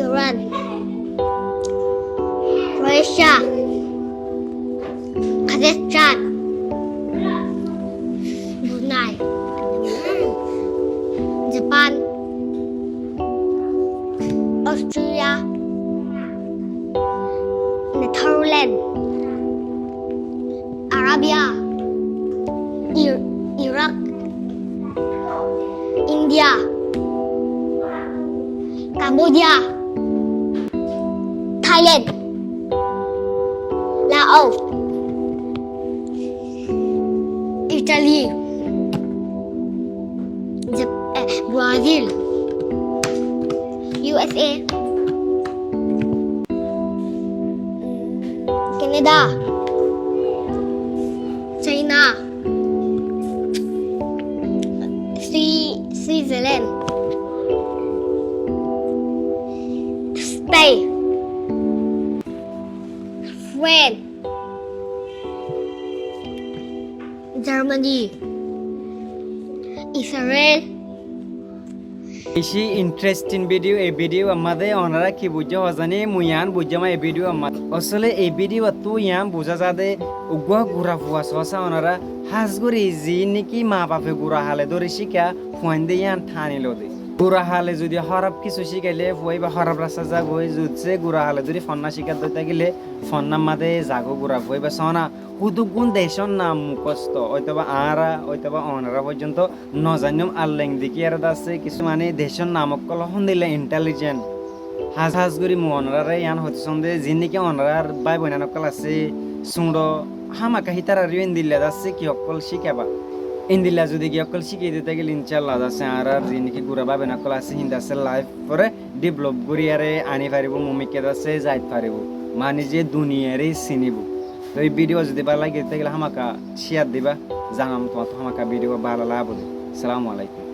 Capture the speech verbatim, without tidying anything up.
Iran, Russia, Kazakhstan, Brunei, Japan, Austria, Netherlands, Arabia, Ir- Irak, India, Cambodia, Thailand, Laos, Italy, Jap- eh, Brazil, U S A, Canada, China, Swi- Switzerland, Spain, France, Germany, Israel. Beci interesting video, ei video ammáde onora ki bujjó hozani, mui ián bujjám ei video ammáde. Osole ei video attu ián buza zade, uggúa gura fua sosa onora, hás gori zin niki ma bafe gura hale dori cika, fuainde ián tani lode. Gura hale zudi hóraf kisu cikaile, fua iba hóraf rasta zagoi, zudse gura hale dori fonna cika doi tagile, fonna made zago gura fua iba sona. Huduggún decór nam mukosto, óitoba añára, óitoba onora foijjonto no zainnóm, ar leng deki ere dase kissú mani decór nam ókkol hondilla intelligent. Hás hás gori mui onorare ián hoito sonde, zin niki onorar bái boinan ókkol asé, suñço, hámaka hítarareyó indilla dase ki ókkol cíkaba. Indilla zudi ki ókkol cíki di tagile incállah dase añárar zin niki gura bái boinan ókkol asé, hín dase life ore develop gori ere ani faribo, mumikket asé zait faribo. Mani ze duniyare sinibo. Toi video zudi bála lage tagile hámaka share diba, zanam tuáñttu hámaka video bála lagebo de. Assalamu alaikum.